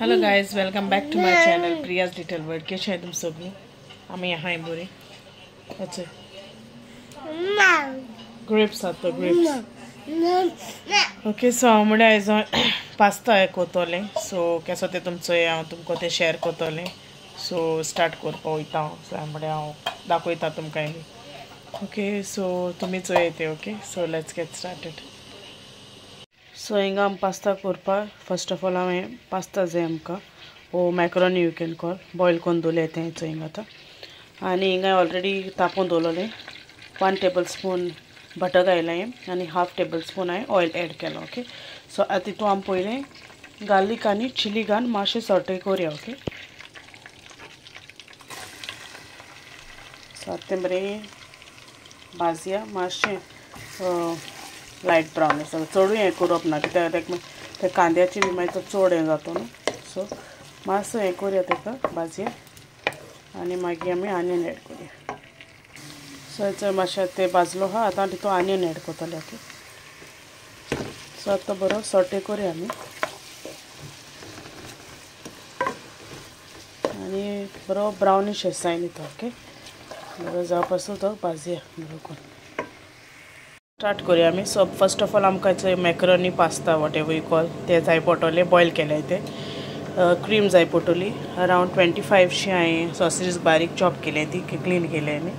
Hello guys, welcome back to my channel Priya's little world. कैसे हैं तुम सब? आमी यहाँ बोरे अच्छा ग्रेप्स आतो ग्रेप्स। ओके, सो हांव म्हळ्यार आयज पास्ता कोतोलें। सो केसो तें तुमचो हांव तुमकां तें शेअर कोतोलें। सो स्टार्ट करपा वयता हांव। सो म्हळ्यार हांव दाखयता तुमकां बी। ओके, सो तुमी चोय ते। Okay, so let's get started. So हिंगा आम पास्ता करपाक फर्स्ट ऑफ ऑल हांवें पास्ता जाय आमकां, वो macaroni you can call, boil करून दवरलें तें चोय हिंगा आतां। आनी हिंगा ऑलरेडी तापोवन दवरलें। 1 टेबल स्पून बटर घायलां आनी 1/2 टेबल स्पून हांवें ऑयल एड केलां। ओके, सो आतां तितून आमी पयलें गार्लीक आनी चिली घालून मातशें सॉटे करुया। ओके, सो आतां तें बरें भाजया मातशें लायट ब्रावन आसा, चडूय हें करप ना कित्याक ते कांद्याची बी मागीर तो चड हें जाता न्हू। सो मातसो हें करुया, ताका भाजया आनी मागीर आमी आनियन एड करुया। सो हेचो मातशें तें भाजलो आहा, आतां तितून आनियन एड करतले। ओके, सो आतां बरो सॉटे करुया आमी आनी बरो ब्रावनीश जायन तो। ओके, बरो जावपा पासून तो भाजया बरो करून स्टार्ट करुया आमी। सो फर्स्ट ऑफ ऑल आमकां macaroni pasta whatever you call ते जाय पडटले, बॉयल केले ते। क्रीम जाय पडटली अरावंड 25 शी हांवें सॉसेजीस बारीक चॉप केले, ती क्लीन केले आमी।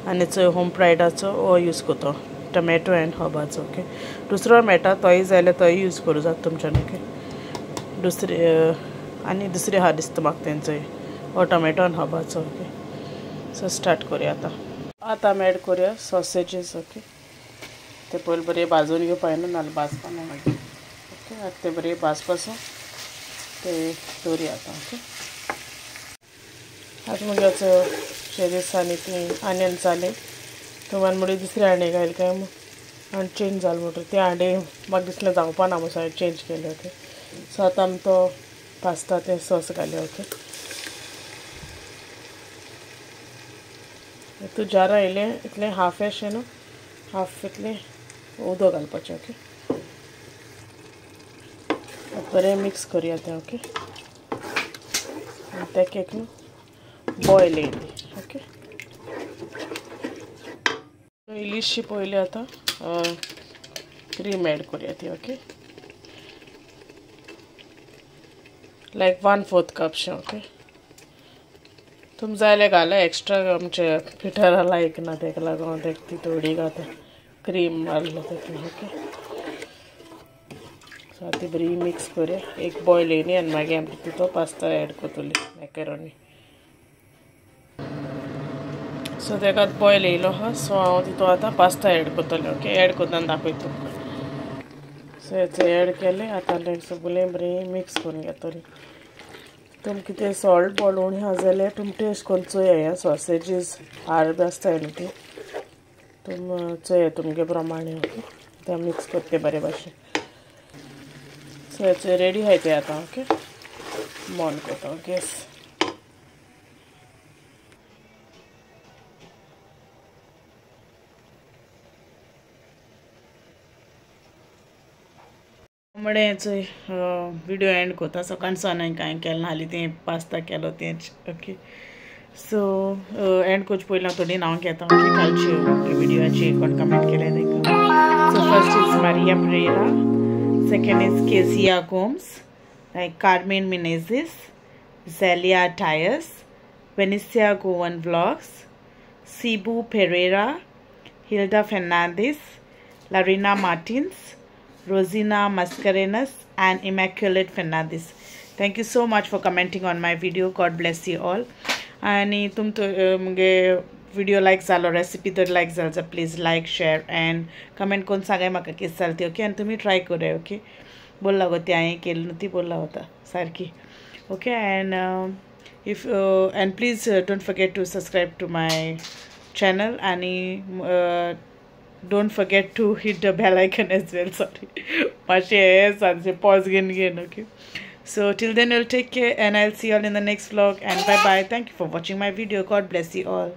आनी चोय होम प्रायडाचो हो यूज करतो, टमॅटो एंड हर्बाचो। ओके, दुसरो मेळटा तोय जाय जाल्यार तोय यूज करूं जाता तुमच्यान। ओके, दुसरे आनी दुसरे आहा दिसता म्हाका तेंचोय हो टमॅटो आनी हर्बाचो। ओके, सो स्टार्ट करुया आतां। आतां आमी एड करुया सॉसेजीस। ओके, ते पयलीं बरें भाजून घेवपा न्हू, नाल्यार भाजपा ना मागीर। ओके, आतां ते बरें भाजपासून ते दवरुया आतां। ओके, आतां मुगे शे दिसांनी ती आनियन जाले तुमान मुळे दुसरे हांडे घायले काय आनी चेंज जालें म्हणटकीर ते हांडे म्हाका दिसलें जावपा ना म्हणून हांवें चेंज केले। ओके, सो आतां आमी तो पास्ता ते सॉस घाले। ओके, तूं जारां येयलें इतलें हाफ एशें न्हू, हाफ इतलें उदक घालपाचें। ओके, बरें मिक्स करुया तें। ओके, आनी तेका एक न्हू बॉयल येयली। ओके, इल्लीशी पयली आतां क्रीम एड करुया ती। ओके, लायक 1/4 कप शें। ओके, तुम जाय जाल्यार घाला एक्स्ट्रा, आमचे पिठरा लायक ना तेका लागून तेका ती थोडी घाता क्रीम मारलो तेका। ओके, सो आतां ती बरी मिक्स करुया, एक बॉयल येयली आनी मागीर आमी तितून पास्ता एड करतली मॅकरोनी। सो तेका बॉयल येयलो आहा, सो हांव तितून आतां पास्ता एड करतलें। ओके, एड करतना दाखयता तुमकां। सो हेचो एड केलें आतां सगळें बरें मिक्स करून घेतलें। तुम कितें सॉल्ट बॉल उणें आहा जाल्यार तुम टेस्ट करून चोया, सॉसेजीस हार बी आसताय न्हू ती तुम चोया तुमगे प्रमाणे। ओके, तें मिक्स करता बरे भाशेन। सो हेचो रेडी आहाय तें आतां। ओके, बंद करता गॅस। म्हळें चोय विडियो एंड करता। सकाळसान हांवें कांय केलें ना, हालीं तें पास्ता केलो तेंच। ओके, सो एंड करचे पयलीं हांव थोडीं नांवां घेता कालची विडियोची कोण कमेंट केलें तांकां। So first is Maria Pereira, second is Kezia Gomes, Carmen Menezes, Zelia Dias, Venicia Goan vlogs, Sibu Pereira, Hilda Fernandes, Larina Martins, Rosina Mascarenas and Immaculate Fernandez. Thank you so much for commenting on my video. God bless you all. आणि तुमचो मुगे video लायक जालो, recipe तर लायक जाल जाल्यार please like, share and comment करून सांगाय म्हाका कितें जालें ती। ओके, आनी तुमी ट्राय करूया। ओके, बोल्ला गो ती हांवें केली न्हू ती बोल्ला वता सारकी। Okay, and if and please don't forget to subscribe to my channel आनी don't forget to hit the bell icon as well. Sorry, मातशें pause घेन. Okay, so till then, you'll take care and I'll see you all in the next vlog, and bye bye. Thank you for watching my video. God bless you all.